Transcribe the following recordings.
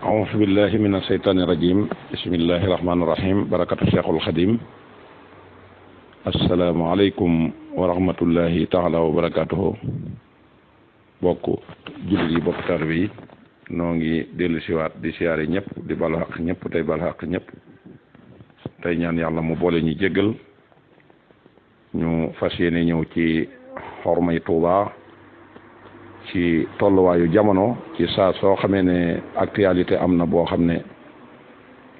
أعوذ بالله من الشيطان الرجيم بسم الله الرحمن الرحيم بركة الشيخ الخديم السلام عليكم ورحمة الله تعالى وبركاته bokk jullit yi bokk taalibe yi noo ngi dellu siwaat di siyaare ñëpp di balu xaq ñëpp tey balu xaq ñëpp tey ñaan yàlla mu boole ñu jéggal ñu fas yéene ñëw ci xormay Tuuba ci tolluwaayu jamono ci saa soo xamee ne actualité am na boo xam ne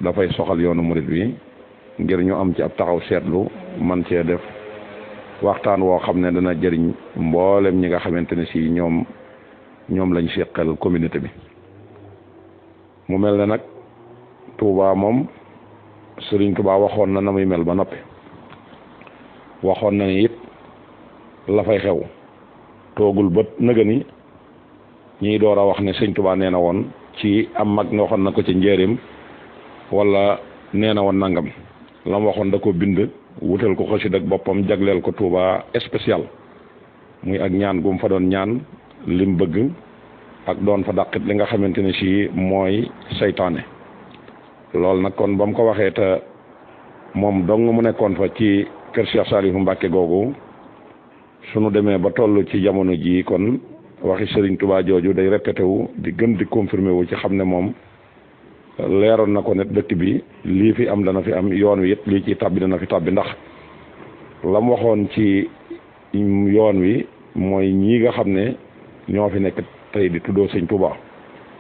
dafay soxal yoonu murit bi ngir ñu am ci ab taxaw seetlu man cee def waxtaan woo xam ne dana jëriñ mboolem ñi nga xamante ne si ñoom lañ seqal communauté bi mu mel ne nag Touba moom Sëriñ Touba waxoon na muy mel ba noppi waxoon na ni it la fay xew toogul bët nëga ni ñiy door a wax ne Sëriñ Touba nee na woon ci am mag nga waxoon na ko ci njëriñ wala nee na woon nangam la mu waxoon da ko bind wutal ko xasida ak boppam jagleel ko Touba spécial muy ak ñaan gum fa doon ñaan lim bëgg ak doon fa dàqit li nga xamante ne si mooy saytaane loolu nag kon ba mu ko waxee te moom dong mu nekkoon fa ci kër Cheikh Saliou Mbacke googu sunu demee ba toll ci jamono jii kon waxi Serigne Touba jooju day répété wu di gën di confirmé wu ci xam ne moom leeroon na ko ne dëkk bi lii fi am dana fi am yoon wi it lii ci tàbbi dana fi tàbbi ndax la mu waxoon ci yoon wi mooy ñii nga xam ne ñoo fi nekk tey di tuddoo Sëñ Touba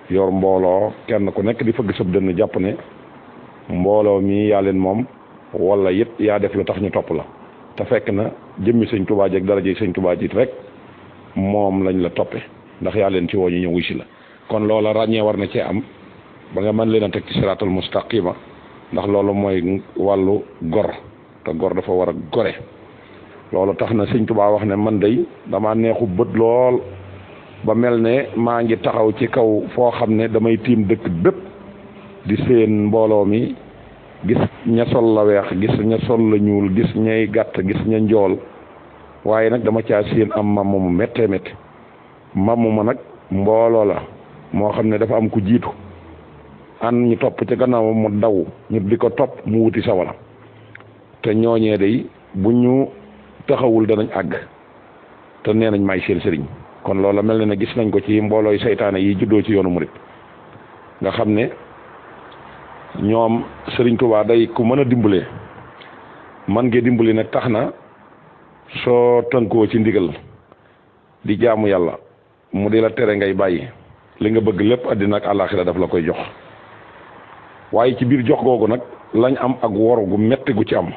yor mbooloo kenn ku nekk di fëgg sëb dënn jàpp ne mbooloo mi yaa leen moom wala it yaa def lu tax ñu topp la te fekk na jëmmi Sëñ Touba jeeg daraje Sëñ Touba jiit rek moom lañ la toppe ndax yaa leen ci woo ñu ñëw wuy si la kon loola ràññee war na cee am ba nga mën leen a teg ci siraatal mustaqima ndax loolu mooy wàllu gor te gor dafa war a gore loolu tax na Sëñ Touba wax ne man day dama neexu bët lool ba mel ne maa ngi taxaw ci kaw foo xam ne damay tiim dëkk bépp di seen mbooloo mi gis ña sol la weex gis ña sol la ñuul gis ñay gàtt gis ña njool waaye nag dama caa seen am mamm mu méttee métti mamm ma nag mbooloo la moo xam ne dafa am ku jiitu an ñu topp ca gannaaw mu daw ñu di ko topp mu wuti sawala te ñooñee day bu ñu taxawul danañ àgg te nee nañ may seen sëriñ kon loola mel na ne gis nañ ko ci mboolooy saytaane yi juddoo ci yoonu murit nga xam ne ñoom Sëriñ Tuubaa day ku mën a dimbale man ngee dimbali nag tax na soo tënkoo ci ndigal di jaamu yàlla mu di la tere ngay bàyyi li nga bëgg lépp àddina ak àllaaxira daf la koy jox waaye ci biir jox googu nag lañ am ak wor gu metti gu ci am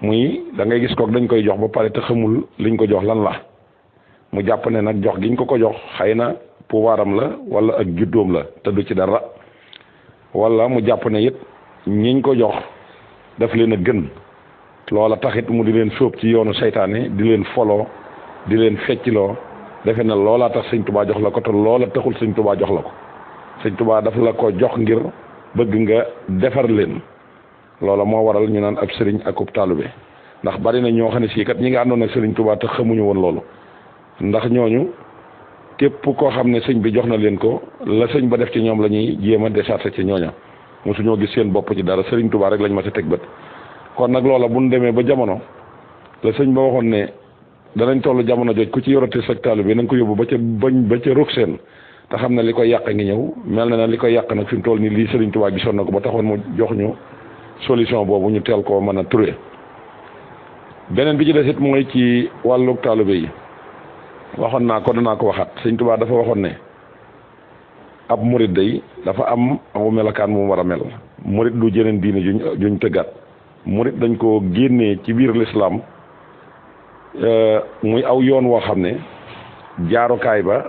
muy da ngay gis kook dañ koy jox ba pare te xamul liñ ko jox lan la mu jàpp ne nag jox giñ ko jox xëy na pouvoiram la wala ak juddoom la te du ci dara wala mu jàpp ne it ñiñ ko jox daf leen a gën loola taxit mu di leen sóob ci yoonu saytaane di leen foloo di leen fecciloo defe na loolaa tax Sëñ Touba jox la ko te loola taxul Sëñ Touba jox la ko Sëñ Touba daf la ko jox ngir bëgg nga defar leen loola moo waral ñu naan ab sëriñ ak ub taalube ndax bari na ñoo xam ne sii kat ñi nga àndoon ak Sëriñ Touba te xamuñu woon loolu ndax ñooñu képp koo xam ne sëñ bi jox na leen ko la sëñ ba def ci ñoom la ñuy jéem a décharger ci ñooña mosuñoo gis seen bopp ci dara Sëriñ Touba rek lañ ma sa teg bët kon nag loola bu ñu demee ba jamono la sëñ ba waxoon ne danañ toll jamono joj ku ci yorate sa taalibe bi na nga ko yóbbu ba ca rog seen te xam ne li koy yàq ngi ñëw mel na ne li koy yàq nag fi mu toll nii lii Sëriñ Touba gisoon na ko ba taxoon mu jox ñu solution boobu ñu teel koo mën a trouver beneen bi ci des it mooy ci wàllu taalibe yi waxoon naa ko danaa ko waxaat Sëñ Touba dafa waxoon ne ab murit day dafa am aw melokaan mu war a mel murit du jeneen diine juñ tëggaat murit dañ ko génnee ci biir lislaam muy aw yoon woo xam ne jaarukaay ba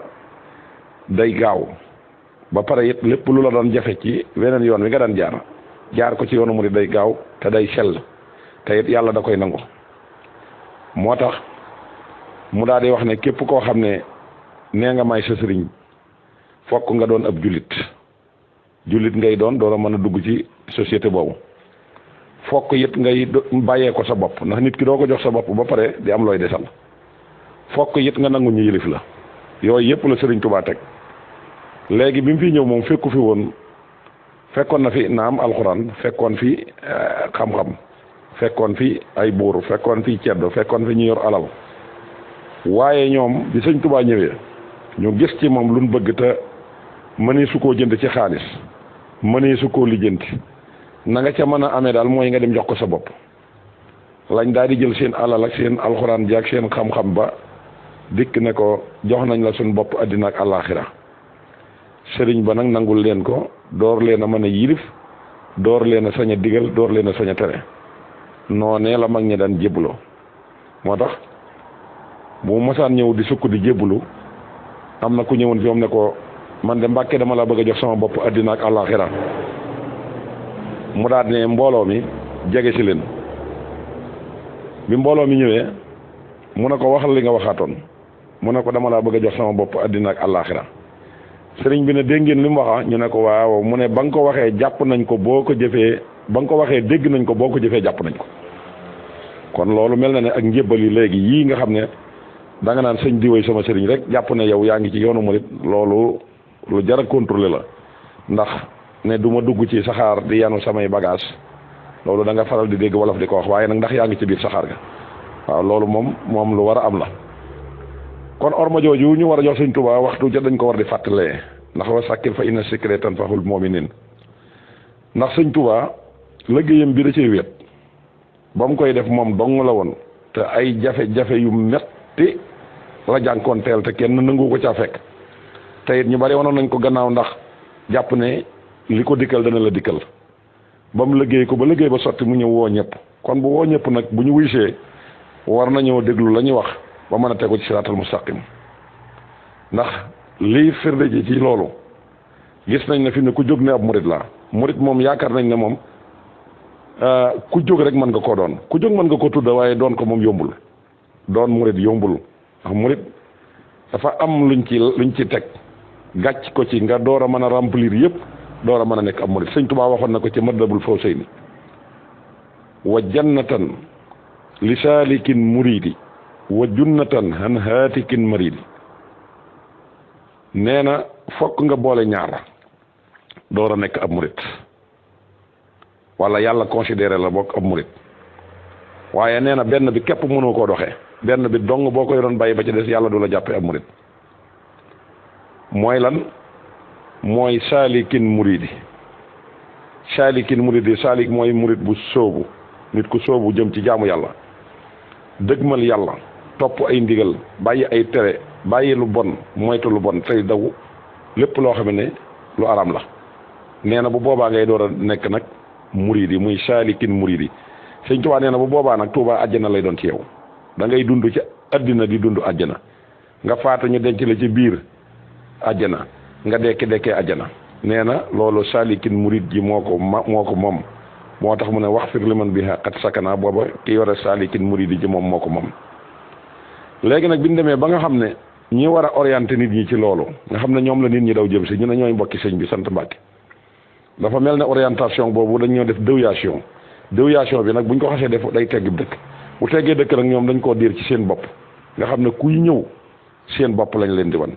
day gaaw ba pare it lépp lu la doon jafe ci weneen yoon wi nga daan jaar ko ci yoonu murit day gaaw te day sell te it yàlla da koy nangu moo tax mu daal di wax ne képp koo xam ne nee nga may sa sëriñ fokk nga doon ab jullit ngay doon door a mën a dugg ci société boobu fokk it ngay bàyyee ko sa bopp ndax nit ki doo ko jox sa bopp ba pare di am looy desal fokk it nga nangu ñu yëlif la yooyu yëpp la Sëriñ Tuubaa teg léegi bi mu fi ñëw moom fekku fi woon fekkoon na fi naam alxuraan fekkoon fi xam-xam fekkoon fi ay buur fekkoon fi ceddo fekkoon fi ñu yor alal waaye ñoom bi sëñ Tuubaa ñëwee ñu gis ci moom luñ bëgg te mënee su koo jënd ci xaalis mënee su koo lijjanti na nga ca mën a amee daal mooy nga dem jox ko sa bopp lañ daal di jël seen alal ak seen alxuraan ji ak seen xam-xam ba dikk ne ko jox nañ la suñ bopp àddina ak àllaaxira sëriñ ba nag nangul leen ko door leen a mën a yilif door leen a sañ a digal door leen a sañ a tere noonee la mag ñi daan jébbaloo moo tax bu mosaan ñëw di sukk di jébbalu am na ku ñëwoon fi moom ne ko man de Mbàkke dama la bëgg a jox sama bopp àddina ak àllaaxira mu daal ne mbooloo mi jege si leen bi mbooloo mi ñëwee mu ne ko waxal li nga waxaatoon mu ne ko dama laa bëgg a jox sama bopp àddina ak àllaaxira sëriñ bi ne dégg ngeen li mu waxa ñu ne ko waaw mu ne ba nga ko waxee jàpp nañ ko boo ko jëfee ba nga ko waxee dégg nañ ko boo ko jëfee jàpp nañ ko kon loolu mel na ne ak njébbal yi léegi yii nga xam ne da nga naan sëñ diwoy sama sëriñ rek jàpp ne yow yaa ngi ci yoonu murit loolu lu jar a contrôler la ndax ne du ma dugg ci saxaar di yanu samay bagage loolu da nga faral di dégg wolof di ko wax waaye nag ndax yaa ngi ci biir saxaar ga waaw loolu moom lu war a am la kon orma jooju ñu war a jox sëñ Tuubaa waxtu ca dañ ko war di fàttalee ndax wa sàkkil fa inna zikraa tanfa'ul mu'miniin ndax sëñ Tuubaa liggéeyam bi da cee wéet ba mu koy def moom dong la woon te ay jafe-jafe yu metti la jànkoonteel te kenn nangu ko caa fekk te it ñu bari wanoon nañ ko gannaaw ndax jàpp ne li ko dikkal dana la dikkal ba mu liggéey ko ba liggéey ba sotti mu ñëw woo ñëpp kon bu woo ñëpp nag bu ñu wuysee war nañoo déglu la ñuy wax ba mën a tegu ci siraatal mustaqim ndax lii firnde ji ci loolu gis nañ ne fi ne ku jóg ne ab murit la murit moom yaakaar nañ ne moom ku jóg rek mën nga koo doon ku jóg mën nga ko tudda waaye doon ko moom yombul doon murit yombul ndax murit dafa am luñ ci teg gàcc ko ci nga door a mën a remplir yëpp door a mën a nekk ab murit sëñ Tuubaa waxoon na ko ci Matlabul Fawzayni wa jannatan li saalikin muridi wa junnatan han haatikin maridi nee na fokk nga boole ñaar door a nekk ab murit wala yàlla considéré la bokk ab murit waaye nee na benn bi képp mënoo koo doxee benn bi dong boo koy doon bàyyi ba ci des yàlla du la jàppee ab murit mooy lan mooy saalikin muridi saalik mooy murit bu sóobu nit ku sóobu jëm ci jaamu yàlla dëgmal yàlla topp ay ndigal bàyyi ay tere bàyyi lu bon moytu lu bon tey daw lépp loo xam ne lu araam la nee na bu boobaa ngay door a nekk nag muridi muy saalikin muridi sëñ Tuubaa nee na bu boobaa nag Tuubaa àjjana lay doon ci yow da ngay dund ci àddina di dund àjjana nga faatu ñu denc la ci biir àjjana nga dekkee àjjana nee na loolu saalikin murid ji moo ko moom moo tax mu ne wax fir liman bi xat sakana booba ki yore saalikin murid ji moom moo ko moom léegi nag bi ñu demee ba nga xam ne ñi war a orienté nit ñi ci loolu nga xam ne ñoom la nit ñi daw jëm si ñu ne ñooy mbokki sëñ bi sant Mbàkke dafa mel ne orientation boobu dañ ñoo def déviation bi nag buñ ko xasee def day teggib dëkk bu teggee dëkk nag ñoom dañ koo diir ci seen bopp nga xam ne kuy ñëw seen bopp lañ leen di wan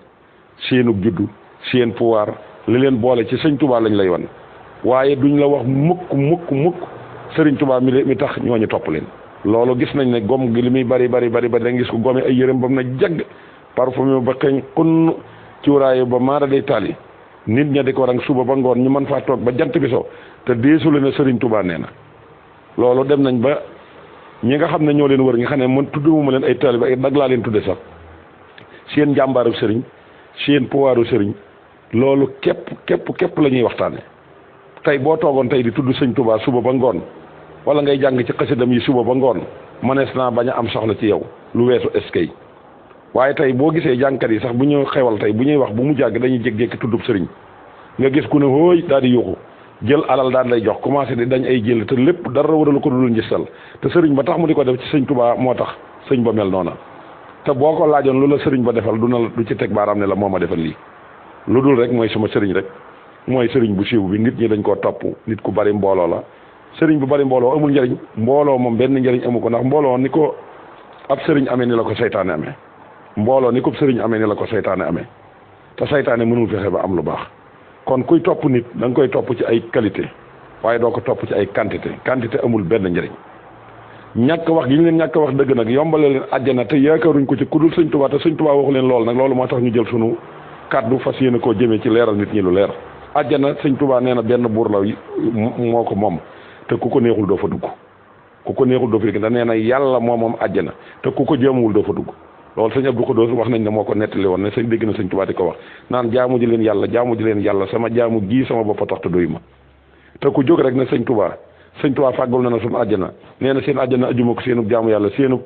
seenug juddu seen pouvoir li leen boole ci sëñ Tuubaa lañ lay wan waaye duñ la wax mukk sëriñ Tuubaa mi tax ñooñu topp leen loolu gis nañ ne gom gi li muy bari da gis ko gome ay yërëm ba mu na jagg parfumé ba xeeñ xunn cuuraayu ba maara day taali nit ña di ko rang suba ba ngoon ñu mën faa toog ba jant bi so te deesu la ne sëriñ Tuubaa nee na loolu dem nañ ba ñi nga xam ne ñoo leen wër nga xam ne man tudduma leen ay taalibe ay dag laa leen tudde sax seen njàmbaaru sëriñ seen pouvoiru sëriñ loolu képp la ñuy waxtaane tey boo toogoon tey di tudd sëñ Tuubaa suba ba ngoon wala ngay jàng ci xasidam yi suba ba ngoon mënees naa bañ a am soxla ci yow lu weesu eskay waaye tey boo gisee jàngkat yi sax bu ñu xewal tey bu ñuy wax bu mu jàgg dañuy jékki-jékki tuddub sëriñ nga gis ku ne hooy daal di yuuxu jël alal daal lay jox commencé di dañ ay jël te lépp dara waralu ko dul njëstal te sëriñ ba tax mu di ko def ci sëñ Tuubaa moo tax sëñ ba mel noona te boo ko laajoon lu la sëriñ ba defal du ci teg baaraam ne la moo ma defal lii lu dul rek mooy sama sëriñ rek mooy sëriñ bu siiw bi nit ñi dañ koo topp nit ku bari mbooloo la sëriñ bu bari mbooloo amul njëriñ mbooloo moom benn njëriñ amu ko ndax mbooloo ni ko ab sëriñ amee ni la ko saytaane amee mbooloo ni ko sëriñ amee ni la ko saytaane amee te saytaane mënul fexe ba am lu baax kon kuy topp nit da nga koy topp ci ay qualité waaye doo ko topp ci ay quantité amul benn njëriñ ñàkk wax gi ñu leen ñàkk wax dëgg nag yombale leen àjjana te yaakaaruñ ko ci ku dul sëñ Tuubaa te sëñ Tuubaa waxu leen lool nag loolu moo tax ñu jël sunu kàddu fas yéene koo jëmee ci leeral nit ñi lu leer àjjana sëñ Tuubaa nee na benn buur la moo ko moom te ku ko neexul doo fa dugg ku ko neexul doo fa dugg da nee na yàlla moom àjjana te ku ko jéemuwul doo fa dugg loolu sëñ Abdou Khoudous wax nañ ne moo ko nettali woon ne sëñ dégg na sëñ Tuubaa di ko wax naan jaamu ji leen yàlla sama jaamu gii sama bopp tax te doy ma te ku jóg rek ne sëñ Tuubaa fàggul na suñu àjjana nee na seen àjjana ajuma ko seenub jaamu yàlla seenub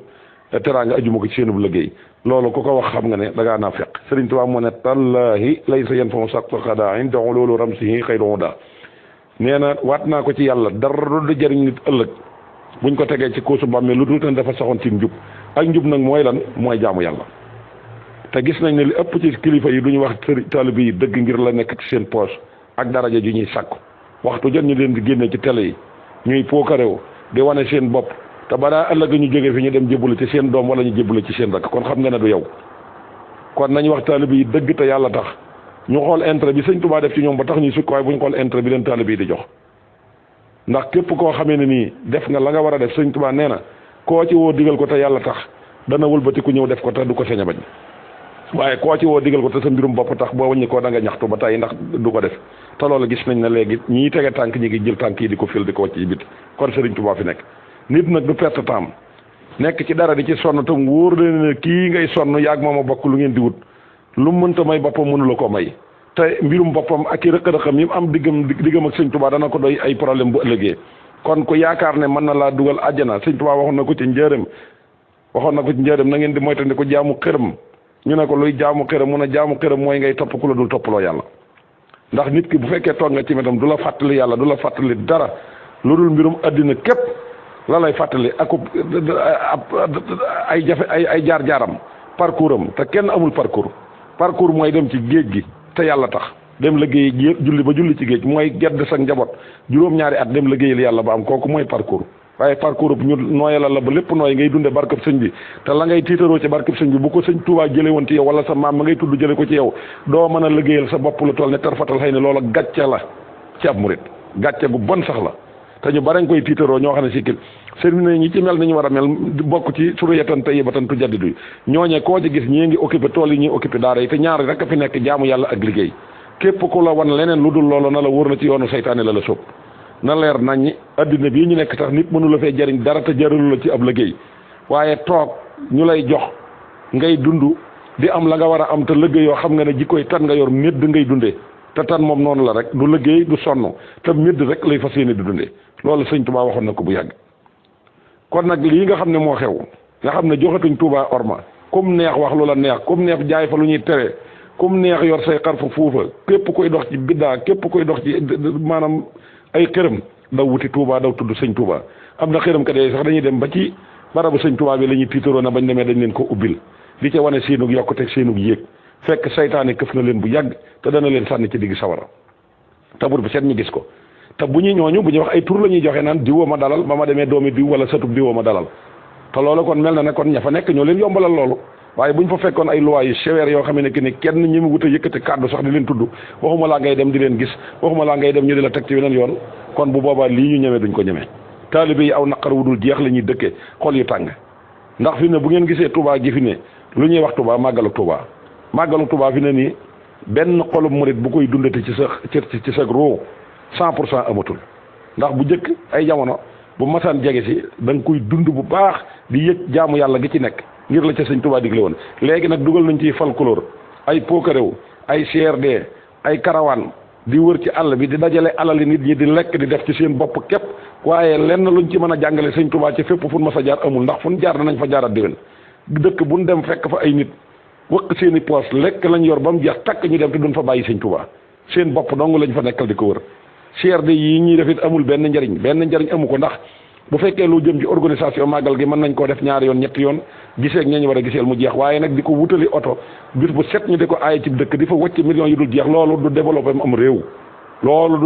teraanga ajuma ko ci seenub liggéey loolu ku ko wax xam nga ne da ngaa naa feq sëriñ Tuubaa moo ne tallaahi laysa yanfa'u saqfa xadaa indahu loolu ramsihi xayru hudaa nee na waat naa ko ci yàlla dara du jëriñ nit ëllëg buñ ko tegee ci kuusu bàmmee lu dul dafa saxoon ci njub ak njub nag mooy lan mooy jaamu yàlla te gis nañ ne li ëpp ci kilifa yi duñu wax taalibe yi dëgg ngir la nekk ci seen poche ak daraja ju ñuy sàkku waxtu jot ñu leen di génne ci télé yi ñuy pookarew di wane seen bopp te balaa ëllëg ñu jógee fi ñu dem jébbalu ci seen doom wala ñu jébbalu ci seen rakk kon xam nga ne du yow kon nañ wax taalibe yi dëgg te yàlla tax ñu xool intérêt bi sëñ Tuubaa def ci ñoom ba tax ñuy sukk waaye bu ñu xool intérêt bi leen taalibe yi di jox ndax képp koo xamee ne nii def nga la nga war a def sëñ Tuubaa nee na koo ci woo digal ko te yàlla tax dana wëlbati ku ñëw def ko te du ko sañ a bañ waaye koo ci woo digal ko te sa mbirum bopp tax boo wàññi koo da nga ñaxtu ba tey ndax du ko def te loolu gis nañ ne léegi ñii tege tànk ñi ngi jël tànk yi di ko fil di ko wàcc ci bit kon sëriñ Tuubaa fi nekk nit nag du perte temps nekk ci dara di ci sonn tam wóor leen ne kii ngay sonn yaag moom a bokk lu ngeen di wut lu mu mënta may boppam mënu la ko may te mbirum boppam ak i rëq-rëqam yi mu am diggam ak sëñ Tuubaa dana ko doy ay problème bu ëllëgee kon ku yaakaar ne mën na laa dugal àjjana sëñ Tuubaa waxoon na ko ci njëriñ na ngeen di moytandi ko jaamu xërëm ñu ne ko luy jaamu xërëm mun a jaamu xërëm mooy ngay topp ku la dul toppaloo yàlla ndax nit ki bu fekkee toog nga ci metam du la fàttali yàlla du la fàttali dara lu dul mbirum àddina képp la lay fàttali ak ay jafe ay jaar-jaaram parcours am te kenn amul parcours mooy dem ci géej gi te yàlla tax dem liggéey julli ba julli ci géej mooy gedd sa njaboot juróom-ñaari at dem liggéeyal yàlla ba am kooku mooy parcours waaye parcours bu ñu nooyalal la ba lépp nooy ngay dunde barkab sëñ bi te la ngay tiitaroo ci barkab sëñ bi bu ko sëñ Tuubaa jële woon ci yow wala sa maam ma ngay tudd jële ko ci yow doo mën a liggéeyal sa bopp lu toll ne tarfatal xëy ne loola gàcce la ci ab murit gàcce gu bon sax la te ñu bari nga koy tiitaroo ñoo xam ne sikkil sëriñ ne ñi ci mel ni ñu war a mel bokk ci suriyatan tayyibatan tujaddidu ñooñee koo ci gis ñii ngi occupé tool yi ñuy occupé daara yi te ñaar rek a fi nekk jaamu yàlla ak liggéey képp ku la wan leneen lu dul loolu na la wóor na ci yoonu saytaane la sóob na leer nañ addina bii ñu nekk tax nit mënu la fee jariñ dara te jaralu la ci ab liggéey waaye toog ñu lay jox ngay dund di am la nga war a am te liggéey yoo xam nga ne jikkoy tan nga yor médd ngay dundee te tan moom noonu la rek du liggéey du sonn te médd rek lay fas yéene di dundee loolu sëñ Tuubaa waxoon na ko bu yàgg kon nag lii nga xam ne moo xew nga xam ne joxatuñ Tuubaa orma comme neex wax lu la neex comme neex jaay fa lu ñuy tere comme neex yor say xar fa fuufa képp koy dox ci biddaa képp koy dox ci maanaam ay xërëm daw wuti Touba daw tudd sëñ Touba am na xërëm kat yooyu sax dañuy dem ba ci barabu sëñ Touba bi la ñuy tiitaroo na bañ demee dañ leen ko ubbil di ca wane seenug yokkute seenug yéeg fekk saytaane këf na leen bu yàgg te dana leen sànni ci digg sawara tabur bi seet ñu gis ko te bu ñuy ñooñu bu ñuy wax ay tur la ñuy joxe naan diwoo ma dalal ba ma demee doomi diw wala satub diwoo ma dalal te loolu kon mel na ne kon ña fa nekk ñoo leen yombalal loolu waaye bu ñu fa fekkoon ay loi yu sévères yoo xam ne que ni kenn ñi mu wut a yëkkati kàddu sax di leen tudd waxuma laa ngay dem di leen gis waxuma laa ngay dem ñu di la teg ci weneen yoon kon bu boobaa lii ñu ñemee duñ ko ñemee taalibe yi aw naqar wu dul jeex la ñuy dëkkee xol yu tàng ndax fi ne bu ngeen gisee Touba gi fi ne lu ñuy wax Touba màggalu Touba fi ne nii benn xolub murit bu koy dundati ci sa roo 100% amatul ndax bu njëkk ay jamono bu masaan jege si da nga koy dund bu baax di yëg jaamu yàlla gi ci nekk ngir la ca sëñ Touba digle woon léegi nag dugal nañ ci folklore ay pokaréw ay CRD ay karawaan di wër ci àll bi di dajale alali nit ñi di lekk di def ci seen bopp képp waaye lenn luñ ci mën a jàngale sëñ Touba ci fépp fu mas a jaar amul ndax fu ñu jaar danañ fa jaarat déwén dëkk bu ñu dem fekk fa ay nit wëq seen i poos lekk lañ yor ba mu jeex takk ñu dem te duñ fa bàyyi sëñ Touba seen bopp dong lañ fa nekkal di ko wër CRD yi ñuy def it amul benn njariñ amu ko ndax bu fekkee lu jëm ci organisation màggal gi mën nañ koo def ñaari yoon ñetti yoon gisee ak ñañ war a giseel mu jeex waaye nag di ko wutali oto bis bu set ñu di ko aaye ci dëkk di fa wàcc millions yu dul jeex loolu du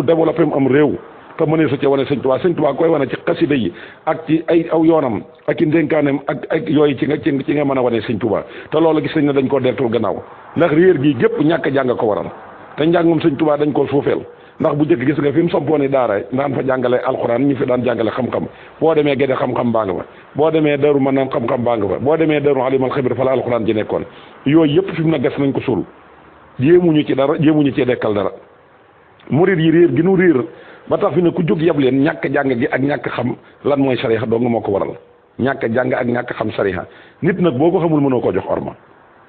développé am réew te mënee su ci wane sëñ Tuubaa koy wane ci xasida yi ak ci ay aw yoonam ak i ndénkaanem ak yooyu ci nga mën a wane sëñ Tuubaa te loolu gis nañ ne dañ koo deltul gannaaw ndax réer gi gépp ñàkk jàng ko waral te njàngum sëñ Tuubaa dañ koo suufeel ndax bu njëkk gis nga fi mu sampooni daara daan fa jàngale alxuraan ñu fi daan jàngale xam-xam boo demee Gédé xam-xam baa nga fa boo demee Daaru Manaan xam-xam baa nga fa boo demee Daaru Alimal Xabir fa la alxuraan ji nekkoon yooyu yëpp fi mu ne gas nañ ko suul jéemuñu ci dara jéemuñu ci dekkal dara murid yi réer gi nu réer ba tax fi ne ku jóg yab leen ñàkk jàng gi ak ñàkk xam lan mooy sariha dong moo ko waral ñàkk jàng ak ñàkk xam sariha nit nag boo ko xamul mënoo koo jox orma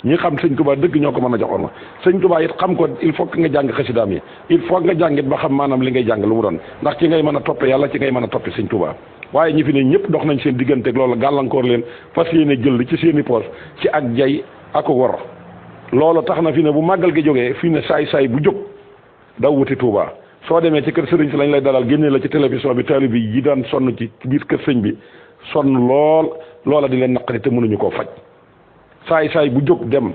ñi xam sëñ Tuubaa dëgg ñoo ko mën a jox orma sëñ Tuubaa it xam ko il faut que nga jàng xasidaam yi il faut nga jàngit ba xam maanaam li ngay jàng lu mu doon ndax ci ngay mën a toppe yàlla ci ngay mën a toppe sëñ Tuubaa waaye ñi fi ne ñëpp dox nañ seen digganteeg loolu gàllankoor leen fas yéene jël ci seen i poos ci ak jay ak wor loolu tax na fi ne bu màggal gi jógee fi ne saay-saay bu jóg daw wuti Tuubaa soo demee ci kër sëriñ si lañ lay dalal génnee la ci télévision bi taalibe yi daan sonn ci biir kër sëñ bi sonn lool loola di leen naqari te mënuñu koo faj saay bu jóg dem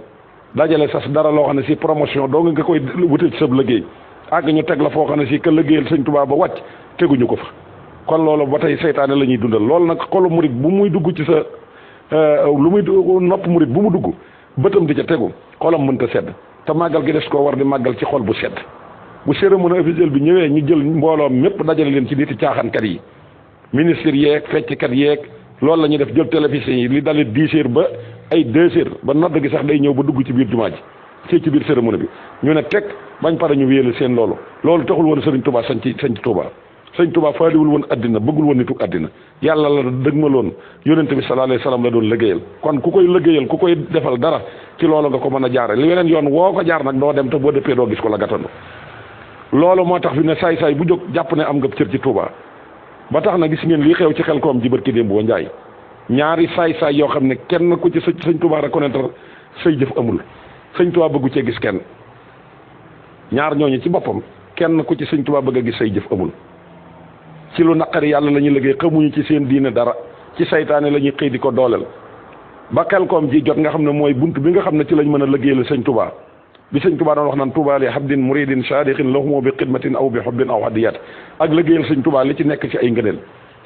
dajale sas dara loo xam ne si promotion doo nga koy wute ci sab liggéey àgg ñu teg la foo xam ne si ka liggéeyal sëñ Tuubaa ba wàcc teguñu ko fa kon loolu ba tey seytaane la ñuy dundal loolu nag xolu murit bu muy dugg ci sa lu muy nopp murit bu mu dugg bëtam di ca tegu xolam mënta sedd te màggal gi des koo war di màggal ci xol bu sedd bu cérémonie officielle bi ñëwee ñu jël mbooloo mépp dajale leen ci niti caaxaankat yi ministre yeeg fecckat yeeg loolu la ñuy def jël télévision yi li dalee 10 heures ba ay 2 heures ba nodd gi sax day ñëw ba dugg ci biir jumaa ji ci biir cérémonie bi ñu ne teg bañ pare ñu wéyal seen loolu taxul woon Sëriñ Tuubaa sañ ci Tuubaa Sëriñ Tuubaa faaliwul woon addina bëggul woon nituk addina yàlla la dëgmaloon yonent bi sallallahu alayhi wasallam la doon liggéeyal kon ku koy liggéeyal ku koy defal dara ci loolu nga ko mën a jaare li weneen yoon woo ko jaar nag doo dem te boo dëppee doo gis ko la gàttandu loolu moo tax fi ne saay-saay bu jóg jàpp ne am nga cër ci Tuubaa ba tax na gis ngeen lii xew ci Xelkom ji barki démb boo njaay ñaari saay-saay yoo xam ne kenn ku ci sëñ Tuubaa reconnaître say jëf amul sëñ Tuubaa bëggu cee gis kenn ñaar ñooñu ci boppam kenn ku ci sëñ Tuubaa bëgg a gis say jëf amul ci lu naqari yàlla la ñuy liggéey xamuñu ci seen diine dara ci saytaane la ñuy xëy di ko dooleel ba Xelkom ji jot nga xam ne mooy bunt bi nga xam ne ci lañ mën a liggéeyal sëñ Tuubaa bi sëñ Tuubaa doon wax naan Tuubaa li habdin muridin saadiqin lahumu bi xidmatin aw bi hubbin aw hadiyat ak liggéeyal sëñ Tuubaa li ci nekk ci ay ngëneel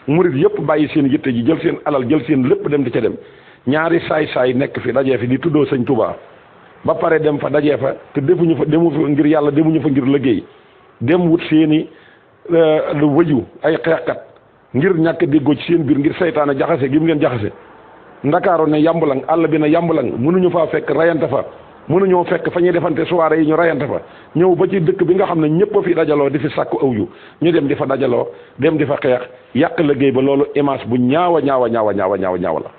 murid yëpp bàyyi seen yitte ji jël seen alal jël seen lépp dem di ca dem ñaari saay-saay nekk fi dajee fi di tuddoo sëñ Tuubaa ba pare dem fa dajee fa te defuñu fa demu fa ngir yàlla demuñu fa ngir liggéey dem wut seeni wëju ay xeexkat ngir ñàkk déggoo ci seen biir ngir saytaane jaxase gi mu leen jaxase ndakaaru ne yambalang àll bi ne yambalang mënuñu faa fekk rayante fa mënuñoo fekk fa ñuy defante soirée yi ñu rayante fa ñëw ba ci dëkk bi nga xam ne ñëpp a fi dajaloo di fi sàkku aw yu ñu dem di fa dajaloo dem di fa xeex yàq liggéey ba loolu image bu ñaawa ñaawa la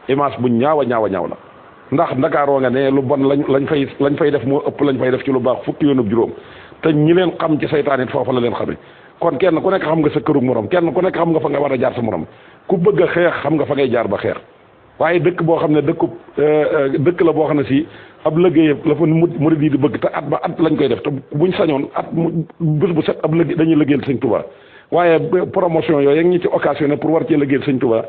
image bu ñaawa la ndax ndakaaroo nga ne lu bon lañ fay def moo ëpp lañ fay def ci lu baax fukki yoon ak juróom te ñi leen xam ci saytaan it foofa la leen xamee kon kenn ku nekk xam nga sa kërug morom kenn ku nekk xam nga fa nga war a jaar sa morom ku bëgg a xeex xam nga fa ngay jaar ba xeex waaye dëkk boo xam ne dëkk la boo xam ne si ab liggéey la fa murid yi di bëgg te at ba at lañ koy def te buñ sañoon bés bu set ab liggéey dañuy liggéeyal sëñ Tuubaa waaye promotion yooyu ñi ci occasionné pour war cee liggéeyal sëñ Tuubaa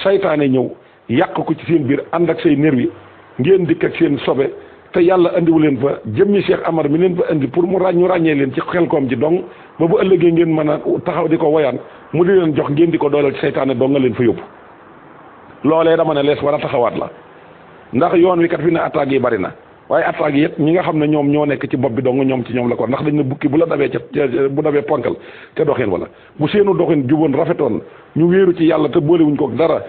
saytaane ñëw yàq ko ci seen biir ànd ak say nervi ngeen dikk ak seen sobe te yàlla andiwu leen fa jëmmi Cheikh Amar mi leen fa andi pour mu ñu ràññee leen ci Xelkom ji dong ba bu ëllëgee ngeen mën a taxaw di ko woyaan mu di leen jox ngeen di ko dooleel ci saytaane dong nga leen fa yóbbu loolee dama ne lees war a taxawaat la ndax yoon wi kat fi ne attaques yi bari na waaye attaques yi it ñi nga xam ne ñoom ñoo nekk ci bopp bi dong ñoom ci ñoom la ko ndax dañ ne bukki bu la dabee bu dabee ponkal te doxin wala bu seenu doxin juboon rafetoon ñu wéeru ci yàlla te boolewuñ ko dara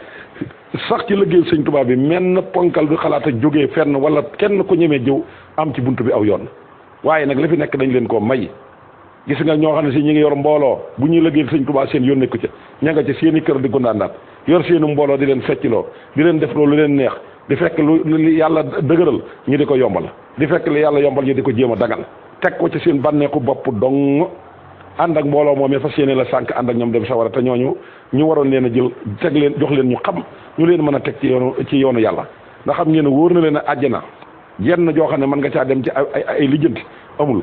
sax ci liggéeyu sëñ Tuubaa bi menn ponkal du xalaat a jógee fenn wala kenn ku ñemee jëw am ci bunt bi aw yoon waaye nag la fi nekk dañ leen koo may gis nga ñoo xam ne si ñi ngi yor mbooloo bu ñuy liggéeyal sëñ Tuubaa seen yoon nekku ca ña nga ca seen i kër di gundaandaat yor seenu mbooloo di leen fecciloo di leen def loolu leen neex di fekk lu yàlla dëgëral ñu di ko yombal di fekk li yàlla yombal ñu di ko jéem a dagal teg ko ci seen bànneexu bopp dong ànd ak mbooloo moom fas yéene la sànq ànd ak ñoom dem sawara te ñooñu ñu waroon leen a jël teg leen jox leen ñu xam ñu leen mën a teg ci yoonu yàlla ndax xam ngeen ne wóor na leen a àjjana jenn joo xam ne mën nga caa dem ci ay lijjanti amul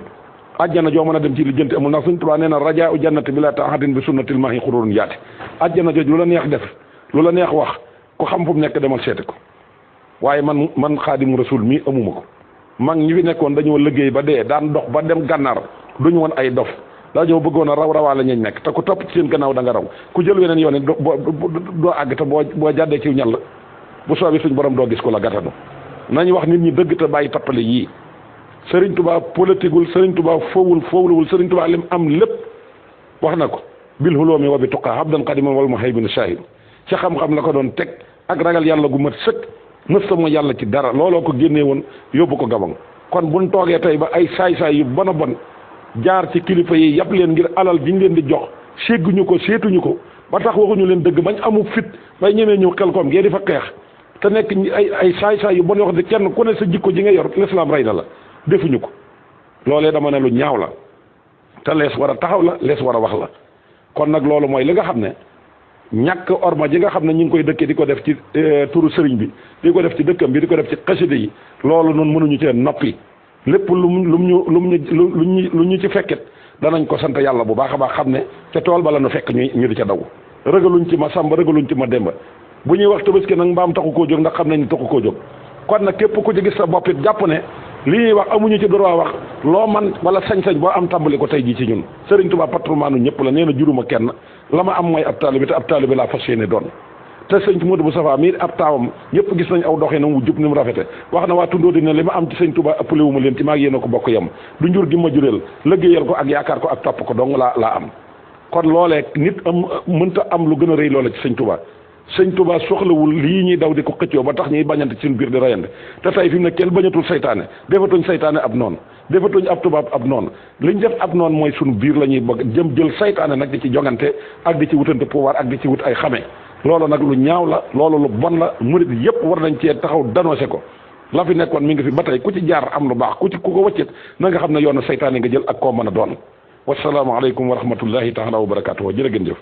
àjjana joo mën a dem ci lijjanti amul ndax Sëñ Tuubaa nee na rajaa u jannati bi la taaxatin bi sunnatil maahi xururun yaati àjjana jooj lu la neex def lu la neex wax ku xam fu mu nekk demal seeti ko waaye man Xaadimu Rasuul mii amuma ko mag ñi fi nekkoon dañoo liggéey ba dee daan dox ba dem gànnaar duñu woon ay dof dañoo bëggoon a raw la ñañ nekk te ku topp ci seen gannaaw da nga raw ku jël weneen yoon doo àgg te boo jàddee ci ñal bu soobee suñ borom doo gis ko la gàttanu nañ wax nit ñi dëgg te bàyyi tappale yii Serigne Touba politigul Serigne Touba fowluwul Serigne Touba lim am lépp wax na ko bil huloomi wa bi tuqaa habdan qadiman wal muhaybin shahid ci xam-xam la ko doon teg ak ragal yàlla gu mat sëkk mësta mooy yàlla ci dara looloo ko génnee woon yóbbu ko Gabon kon buñ toogee tey ba ay saay-saay yu bon a bon jaar ci kilifa yi yàpp leen ngir alal jiñ leen di jox ségguñu ko seetuñu ko ba tax waxuñu leen dëgg bañ amu fit bay ñemee ñëw xel koom ngeen di fa xeex te nekk ay saay-saay yu bon yoo xam ne kenn ku ne sa jikko ji nga yor l'islam rey na la defuñu ko loolee dama ne lu ñaaw la te lees war a taxaw la lees war a wax la kon nag loolu mooy li nga xam ne ñàkk orma ji nga xam ne ñu ngi koy dëkkee di ko def ci turu sëriñ bi di ko def ci dëkkam bi di ko def ci xasida yi loolu noonu mënuñu cee noppi lépp lu ñu ci fekket danañ ko sant yàlla bu baax a baax xam ne ca tool ba la nu fekk ñu di ca daw rëgaluñ ci ma sàmba rëgaluñ ci ma demba bu ñuy wax tabaski nag mbaam taxu koo jóg ndax xam nañ ni taxu koo jóg kon nag képp ku ci gis sa bopp it jàpp ne li ñuy wax amuñu ci droit wax loo man wala sañ-sañ boo am tàmbali ko tey jii ci ñun Serigne Touba patrimoine ñëpp la nee na juruma kenn la ma am mooy ab taalibe te ab taalibe laa fas yéene doon te sëñ Modou Moustapha mii ab taawam ñëpp gis nañ aw doxinam wu jub ni mu rafete wax na waa tundoo dina li ma am ci sëñ Touba ëppale wu ma leen ci maag yéen a ko bokk yem du njur gi ma jureel liggéeyal ko ak yaakaar ko ak topp ko dong laa am kon loolee nit mënta am lu gën a rëy loola ci sëñ Touba sëñ Touba soxlawul lii ñuy daw di ko xëccoo ba tax ñuy bañante ci suñu biir di rayante te tey fi mu ne kenn bañatul saytaane defatuñ saytaane ab noonu defatuñ ab tubaab ab noonu liñ def ab noonu mooy suñu biir la ñuy bëgg jëm jël saytaane nag di ci jongante ak di ci wutante pouvoir ak di ci wut ay xame loolu nag lu ñaaw la loolu lu bon la murit yépp war nañ cee taxaw danoncé ko la fi nekkoon mi ngi fi ba tey ku ci jaar am lu baax ku ko wëccet na nga xam ne yoonu saytaane nga jël ak koo mën a doon wasalaamaaleykum wa rahmatullahi taala wa barakatuh jërë ngeen jëf